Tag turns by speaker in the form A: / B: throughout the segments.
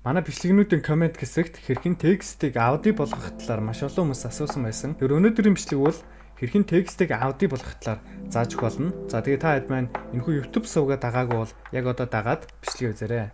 A: Манай бичлэгнүүдийн comment хэсэгт хэрхэн текстийг аудио болгох талаар маш олон хүмүүс асуусан байсан. Тэр өнөөдрийн бичлэг бол хэрхэн текстийг аудио болгох талаар зааж өгөх болно. За, тэгээ та хэд маань энэхүү YouTube сувгаа дагаагүй бол яг одоо дагаад бичлэгээ үзээрэй.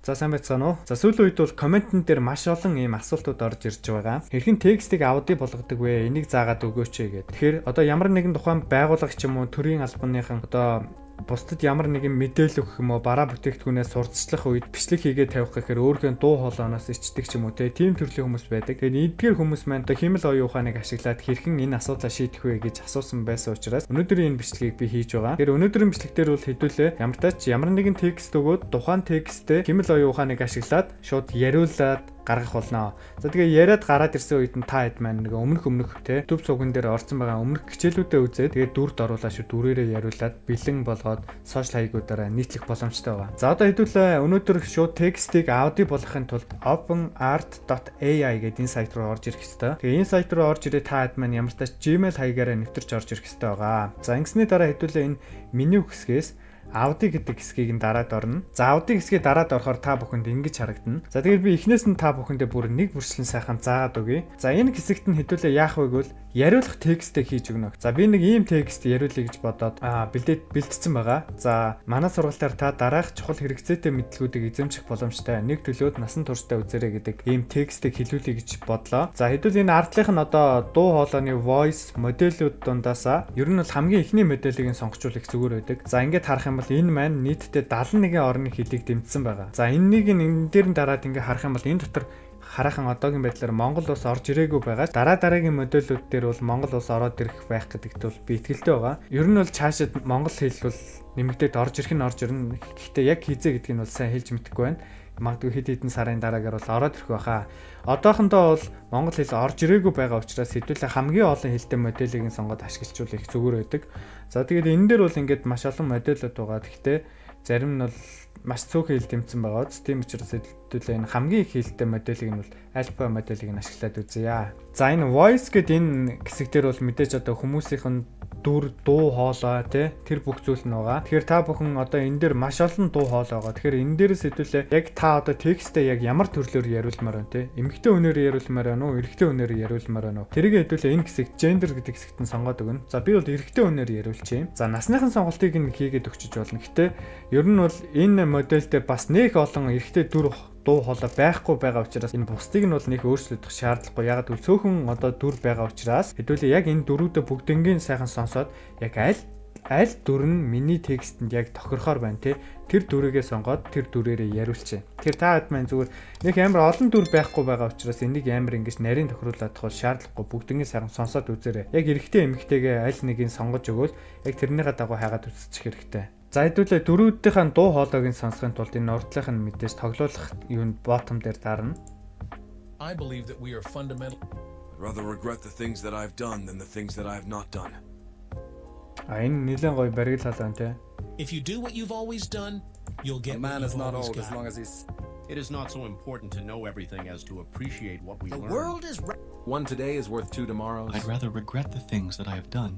A: За, сайн байцгаана уу? За, сүүлийн үед бол comment эн дээр маш олон ийм асуултууд орж ирж байгаа. Хэрхэн текстийг аудио болгодог вэ? Энийг заагаад өгөөч гэдэг. Тэгэхээр одоо ямар нэгэн тухайн байгууллага ч юм уу, төрийн албаныхан одоо бусдад ямар нэгэн мэдээлэл өгөх юм уу, бараа бүтээгдэхүүнээ сурталчлах үед бичлэг хийгээд тавих гэхээр өөрийнхөө дуу хоолойноос ичдэг ч юм уу, тийм төрлийн хүмүүс байдаг. Тэгээд эдгээр хүмүүс маань одоо хиймэл оюун ухааныг ашиглаад хэрхэн энэ асуудлаа шийдэх вэ гэж асуусан байсан учраас өнөөдрийн энэ бичлэгийг би хийж байгаа. Тэгэхээр өнөөдрийн бичлэг дээр бол хэдүүлээ ямар тач ямар нэгэн текст өгөөд тухайн текстээ хиймэл оюун ухааныг ашиглаад шууд яриулаад гаргах болно. За, тэгээ яриад гараад ирсэн үед нь та хэд маань нэг өмнөх те YouTube сувган дээр орсон байгаа өмнөх хичээлүүдээ үзээд, тэгээ дүрд оруулаад, шүү дүрээрээ яриулаад бэлэн болгоод social хаягуудаараа нийтлэх боломжтой байгаа. За, одоо хэдүүлээ өнөөдөр шууд текстийг аудио болгохын тулд openart.ai гэдэг энэ сайт руу орж ирэх ёстой. Тэгээ энэ сайт руу орж ирээ та хэд маань ямар тач Gmail хаягаараа нэвтэрч орж ирэх ёстой байгаа. За, ингэсний дараа хэдүүлээ энэ меню хэсгээс аудио гэдэг хэсгийг нь дараад орно. За, аудио хэсгийг дараад орохоор та бүхэнд ингэж харагдана. За, тэгээд би эхнээс нь та бүхэндээ бүр нэг бүрчлэн сайхан заагаад өгье. За, энэ хэсэгт нь хэдүүлээ яах вэ гэвэл яриулах текстээ хийж өгнө. За, би нэг ийм текст яриулъя гэж бодоод бэлдээд бэлтцсэн байгаа. За, манай сургалтаар та дараах чухал хэрэгцээтэй мэдлэгүүдийг эзэмших боломжтой. Нэг төлөөд насан туршдаа үзээрэй гэдэг ийм текстийг хэлүүлье гэж бодлоо. За, хэдүүл энэ ардлынх нь одоо дуу хоолойны voice модельүүд дундаасаа ер нь бол хамгийн эхний моделийг нь сонгочвол их зүгээр байдаг. За, ингээд харах юм бол энэ маань нийтдээ 71 орны хэлийг дэмжсэн байгаа. За, энэнийг энэ дээр нь дараад ингээд харах юм бол энэ дотор хараахан одоогийн байдлаар Монгол улс орж ирээгүй байгаа. Дараа дараагийн модельүүд дээр бол Монгол улс ороод ирэх байх гэдэгт бол би итгэлтэй байгаа. Ер нь бол цаашид монгол хэл бол нэмэгдээд орж ирэх нь орж ирнэ. Гэхдээ яг хэзээ гэдгийг нь бол сайн хэлж мэдэхгүй байна. Магадгүй хэд хэдэн сарын дараагаар бол ороод ирэх байхаа. Одоохондоо бол монгол хэл орж ирээгүй байгаа учраас хэдүүлээ хамгийн олон хэлтэй моделийг нь сонгоод ашиглажвал их зүгээр байдаг. За, тэгээд энэ дээр бол ингээд маш олон модельүүд байгаа. Гэхдээ зарим нь бол маш цөөхөн хэл дэмжсэн байгаа. Тийм учраас хэдүүлээ энэ хамгийн их хэлтэй моделийг нь бол Alpha моделийг нь ашиглаад үзье. За, энэ voice гэдэг энэ хэсэг дээр бол мэдээж одоо хүмүүсийнх нь дүр, дуу хоолой тий, тэр бүх зүйл нь байгаа. Тэгэхээр та бүхэн одоо энэ дээр маш олон дуу хоолой байгаа. Тэгэхээр энэ дээрээс хэдүүлээ яг та одоо текстээ яг ямар төрлөөр яриулмаар байна тий. Эмэгтэй хүнээр яриулмаар байна уу, эрэгтэй хүнээр яриулмаар байна уу? Тэрийг хэдүүлээ энэ хэсэг gender гэдэг хэсэгт нь сонгоод өгнө. За, би бол эрэгтэй хүнээр яриулчих юм. За, насныхан сонголтыг нь хийгээд өгчөж болно. Гэтэ ер нь бол энэ модель дээр бас нэх олон эрэгтэй дүр, дуу хоолой байхгүй байгаа учраас энэ бусдыг нь бол нэх өөрчлөгдөх шаардлагагүй. Яг гэвэл цөөхөн одоо дүр байгаа учраас хэдүүлээ яг энэ дүрүүдээ бүгдэнгийн сайхан сонсоод яг аль аль дүр нь миний текстэнд яг тохирохоор байна те, тэр дүрийгээ сонгоод тэр дүрээрээ яриулчих. Тэр та хэд маань зүгээр нэг амар олон дүр байхгүй байгаа учраас энийг амар ингэж нарийн тохируулаад тах бол шаардлагагүй, бүгднийг сайхан сонсоод үзээрэй. Яг эрэгтэй эмэгтэйгээ аль нэгийг сонгож өгөөл яг тэрнийхээ дагуу хайгаад үзчих хэрэгтэй. За, хэдүүлээ дөрүүдийнхээ дуу хоолойг нь сонсохын тулд энэ урдлынх нь мэдээж тоглуулах юунд button дээр дарна.
B: I believe that we are fundamental.
C: I'd rather regret the things that I've done than the things that I've not done.
A: А, энэ нэлээд гоё баригл халаан тий.
B: If you do what you've always done, you'll get
D: A man
B: what
D: is
B: you've
D: not
B: always
D: old as
B: got.
D: long as he's
E: It is not so important to know everything as to appreciate what we
F: The
E: learn.
F: world is
D: One today is worth two tomorrows.
G: I'd rather regret the things that I have done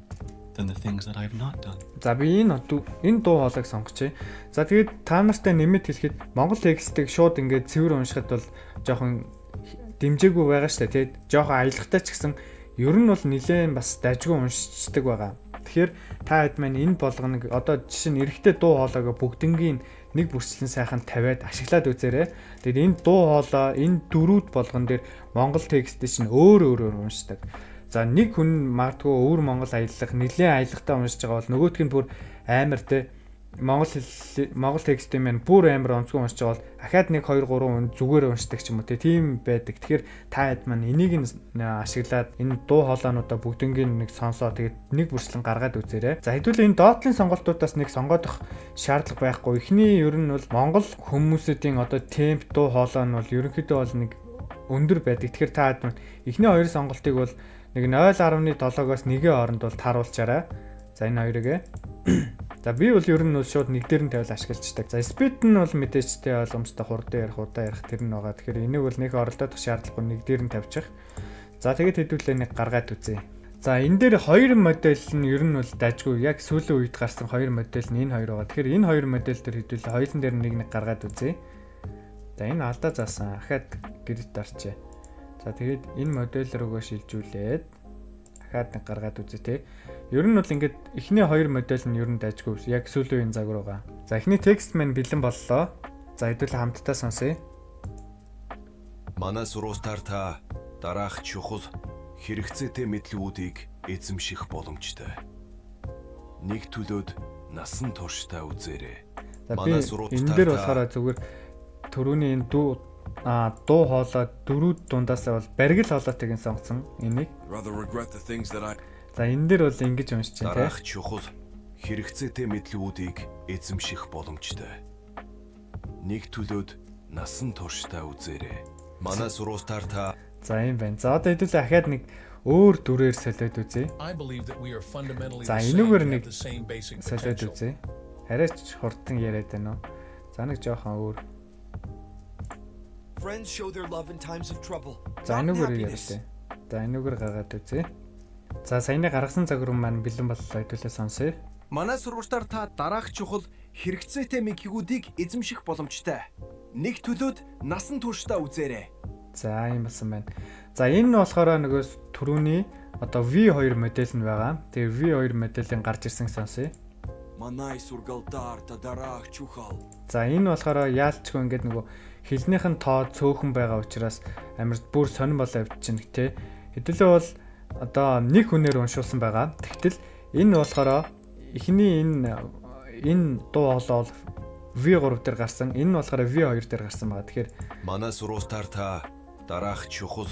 G: than the things that I have not done.
A: За, би энэ дуу хоолойг сонгочихъя. За, тэгээд та нартай нэмэт хэлэхэд монгол текстийг шууд ингээд цэвэр уншихад бол жоохон дэмжээгүй байгаа шүү дээ. Тэгээд жоохон аялгатай ч гэсэн ер нь бол нэлээд бас дажгүй уншчихдаг байгаа. Тэгэхээр та хэд маань энэ болгоног одоо жишээ нь эрэгтэй дуу хоолойгоо бүгднгийн нэг бүрчлэн сайхан тавиад ашиглаад үзээрэй. Тэгээд энэ дуу хоолой, энэ дүрүүд болгон дээр монгол текстийг чинь өөр өөрөөр уншдаг. За, нэг хүн магадгүй өвөр монгол аяллах нэлээд аялгатай уншиж байгаа бол нөгөөх нь бүр амар те, монгол хэл, монгол текстийн маань бүр амар онцгой уншиж байгаа бол ахаад 1 2 3 хүн зүгээр уншдаг ч юм уу те, тийм байдаг. Тэгэхээр та хэд маань энийг нь ашиглаад энэ дуу хоолойнуудаа бүгднгийн нэг сонсоо, тэгээд нэг бүрчлэн гаргаад үзээрэй. За, хэдүүлээ энэ доотлын сонголтуудаас нэг сонгоодох шаардлага байхгүй. Эхний ер нь бол монгол хүмүүсүүдийн одоо темп, дуу хоолой нь бол ерөнхийдөө бол нэг өндөр байдаг. Тэгэхээр та хэд маань эхний хоёр сонголтыг бол нэг 0.7-оос 1-ийн хооронд бол тааруулчаарай. За, энэ хоёрыг. За, би бол ер нь бол шууд нэг дээр нь тавил ашиглаждаг. За, speed нь бол мэдээж тэ ойлгомжтой, хурдан ярих, удаан ярих тэр нь байгаа. Тэгэхээр энийг бол нэг оролдох шаардлагагүй, нэг дээр нь тавьчих. За, тэгээд хэдүүлээ нэг гаргаад үзье. За. За, энэ дээр хоёр модель нь ер нь бол дажгүй, яг сүүлийн үед гарсан хоёр модель нь энэ хоёр байгаа. Тэгэхээр энэ хоёр модель дээр хэдүүлээ хоёулын дээр нэг нэг гаргаад үзье. За, энэ алдаа заасан. Ахаад гэрэлт дарчээ. За, тэгээд энэ модель рүүгээ шилжүүлээд ахаад нэг гаргаад үзье те. Ер нь бол ингээд эхний хоёр модель нь ер нь дажгүй, яг сүүлийн үеийн загвар байгаа. За, эхний текст маань бэлэн боллоо. За, хэдүүлээ хамтдаа сонсъё.
C: Манай сургуультаар та дараах чухал хэрэгцээтэй мэдлэгүүдийг эзэмших боломжтой. Нэг төлөөд насан туршдаа үзээрэй.
A: За, би энэ дээр болохоор зүгээр түрүүний энэ дуу хоолой дөрүүд дундаасаа бол баргил хоолойтойг нь сонгосон энийг. За, энэ дээр бол ингэж уншиж байна те.
C: Дараах чухал хэрэгцээтэй мэдлэгүүдийг эзэмших боломжтой. Нэг төлөөд насан туршдаа үзээрэй. Манай сургуультаар та
A: За, юм байна. За, одоо хэдүүлээ ахаад нэг өөр дүрээр солиод үзье. За, энүүгээр нэг солиод үзье. Арайч хурдан яриад байна уу? За, нэг жоохон өөр. За, энүүгээр яриад. За, энүүгээр гаргаад үзье. За, саяны гаргасан загвар маань бэлэн боллоо, хэдүүлээ сонсъё.
F: Манай сургуультаар та дараах чухал хэрэгцээтэй мэдлэгүүдийг эзэмших боломжтой. Нэг төлөөд насан туршдаа үзээрэй.
A: За, ийм болсон байна. За, энэ нь болохоор нөгөө түрүүний одоо V2 модель нь байгаа. Тэгээ V2 моделийн гарч ирсэн сонсъё.
C: Манай сургалтаар та дараах чухал.
A: За, энэ болохоор яалчгүй ингээд нөгөө хилнийх нь тоо цөөхөн байгаа учраас амар бүр сонин болоо явчихна те. Хэдүүлээ бол одоо нэг хүнээр уншуулсан байгаа. Тэгтэл энэ болохоор эхний энэ дуу хоолой бол V3 дээр гарсан. Энэ нь болохоор V2 дээр гарсан байгаа. Тэгэхээр
C: манай сургуультаар та дараах чухал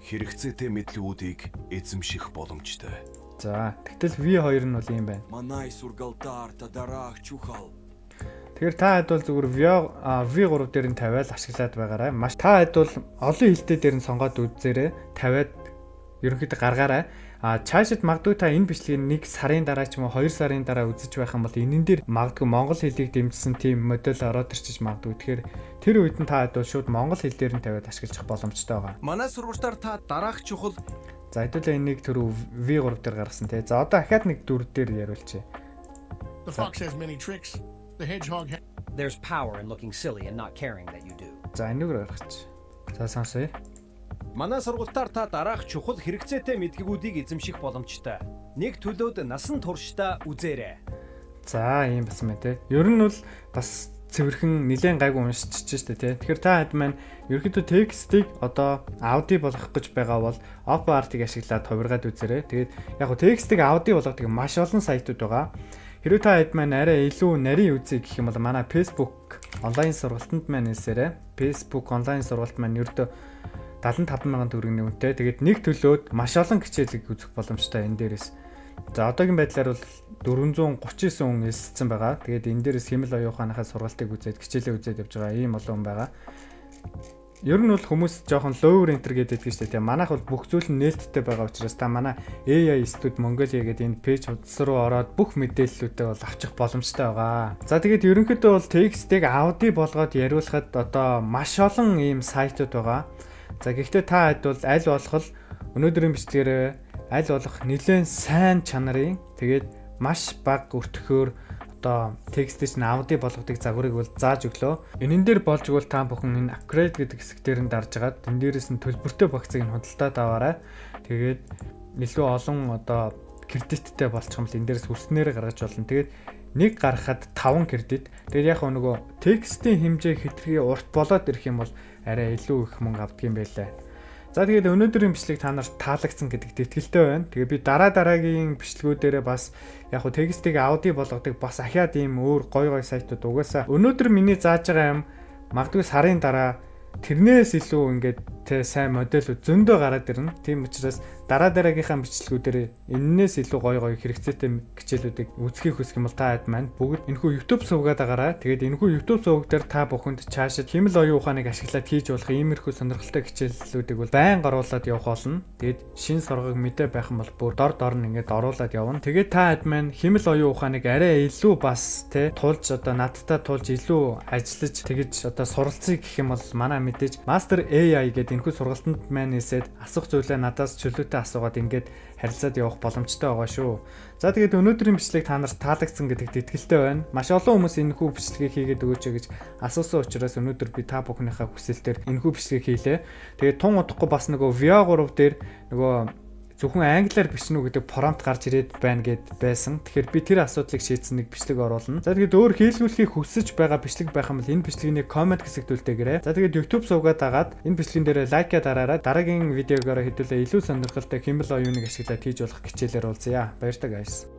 C: хэрэгцээтэй мэдлэгүүдийг эзэмших боломжтой.
A: За, тэгтэл V2 нь бол ийм байна.
C: Манай сургалтаар та дараах чухал.
A: Тэгэхээр та хэд бол зүгээр V3 дээр нь тавиал ашиглаад байгаарай. Маш та хэд бол олон хэлтэй дээр нь сонгоод үзээрэй. Тавиад ерөнхийдөө гаргаарай. А цаашид магадгүй та энэ бичлэгийг 1 сарын дараа ч юм уу 2 сарын дараа үзэж байх юм бол энэн дээр магадгүй монгол хэлийг дэмжсэн тийм модель ороод ирчиж магадгүй. Тэгэхээр тэр үед нь та хэд бол шууд монгол хэл дээр нь тавиад ашиглах боломжтой байгаа.
F: Манай сургуультаар та дараах чухал.
A: За, хэдүүлээ энийг түрүү V3 дээр гаргасан те. За, одоо ахаад нэг 4 дээр яриулчих.
B: The fox has many tricks. The hedgehog
H: There's power in looking silly and not caring that you do.
A: За, энэгээр гаргачих. За, сонсъё.
F: Манай сургуультаар та дараах чухал хэрэгцээтэй мэдлэгүүдийг эзэмших боломжтой. Нэг төлөөд насан туршдаа үзээрэй.
A: За, ийм болсон байна те. Ер нь бол бас цэвэрхэн нэлээд гайгүй уншчихж штэ те. Тэгэхээр та хэд маань ерөнхийдөө текстийг одоо аудио болгох гэж байгаа бол OpenArt-ыг ашиглаад хувиргаад үзээрэй. Тэгээд яг гоо текстийг аудио болгодог маш олон сайтууд байгаа. Хэрвээ та хэд маань арай илүү нарийн үзье гэх юм бол манай Facebook онлайн сургалтанд маань нээсээрэй. Facebook онлайн сургалт маань ердөө 75 мянган төгрөгийн үнэтэй. Тэгээд нэг төлөөд маш олон хичээлийг үзэх боломжтой энэ дээрээс. За, одоогийн байдлаар бол 439 хүн элсэлсэн байгаа. Тэгээд энэ дээрээс хиймэл оюун ухааныхаа сургалтыг үзээд, хичээлээ үзээд явж байгаа ийм олон хүн байгаа. Ер нь бол хүмүүс жоохон lower enter гэдэг шүү дээ. Манайх бол бүх зүйл нь нээлттэй байгаа учраас та манай AI Studio Mongolia гэдэг энэ page хуудас руу ороод бүх мэдээллүүдээ бол авчих боломжтой байгаа. За, тэгээд ерөнхийдөө бол текстийг аудио болгоод яриулахад одоо маш олон ийм сайтууд байгаа. За, гэхдээ та хэд бол аль болох өнөөдрийн бичлэгээрээ аль болох нэлээд сайн чанарын, тэгээд маш бага өртөхөөр одоо текстийг чинь аудио болгодог загварыг бол зааж өглөө. Энэн дээр болж игэл та бүхэн энэ upgrade гэдэг хэсэг дээр нь дарж агаад энэ дээрээс нь төлбөртэй багцыг нь худалдаад аваарай. Тэгээд илүү олон одоо кредиттэй болчих юм бол энэ дээрээс хүрснээр гаргаж болно. Тэгээд нэг гаргахад 5 кредит. Тэгээд яг нөгөө текстийн хэмжээ хэтэрхий урт болоод ирэх юм бол арай илүү их мөнгө авдаг юм байлаа. За, тэгээд өнөөдрийн бичлэг та нарт таалагдсан гэдэгт итгэлтэй байна. Тэгээ би дараа дараагийн бичлэгүүдээрээ бас яг хуу текстийг аудио болгодог бас ахиад ийм өөр гой гой сайтууд, угаасаа өнөөдөр миний зааж байгаа юм магадгүй сарын дараа тэрнээс илүү ингээд тэ сайн модельүүд зөндөө гараад ирнэ. Тийм учраас дараа дараагийнхаа бичлэгүүдээр энэнээс илүү гоё гоё хэрэгцээтэй хичээлүүдийг үзэхийг хүсэх юм бол та хэд маань бүгд энэхүү YouTube сувгаад агараа. Тэгээд энэхүү YouTube суваг дээр та бүхэнд цаашид хиймэл оюун ухааныг ашиглаад хийж болох иймэрхүү сонирхолтой хичээллүүдийг бол байнга оруулаад явах болно. Тэгээд шин сургаг мэдээ байх юм бол бүр дор дор нь ингээд оруулаад явна. Тэгээд та хэд маань хиймэл оюун ухааныг арай илүү бас тэ тулж, одоо надтай тулж илүү ажиллаж тэгэж одоо суралцъя гэх юм бол манай мэдээж Master AI гэдэг энэхүү сургалтанд маань нээсээд асуух зүйлээ надаас чөлөөтэй комментээ асуугаад ингээд харилцаад явах боломжтой байгаа шүү. За, тэгээд өнөөдрийн бичлэг та нарт таалагдсан гэдэгт итгэлтэй байна. Маш олон хүмүүс энэхүү бичлэгийг хийгээд өгөөч гэж асуусан учраас өнөөдөр би та бүхнийхээ хүсэлтээр энэхүү бичлэгийг хийлээ. Тэгээд тун удахгүй бас нөгөө Veo 3 дээр нөгөө зөвхөн англиар бичнэ үү гэдэг prompt гарч ирээд байна гэд байсан. Тэгэхээр би тэр асуудлыг шийдсэн нэг бичлэг оруулна. За, тэгээд өөр хийлгүүлэхийг хүсэж байгаа бичлэг байх юм бол энэ бичлэгийн comment хэсэгт үлдээгээрэй. За, тэгээд YouTube сувгаад дагаад энэ бичлэгэн дээр like дараарай. Дараагийн видеогоор хэдүүлээ илүү сонирхолтой хиймэл оюуныг ашиглаад хийж болох хичээлээр уулзъя. Баяртай, guys.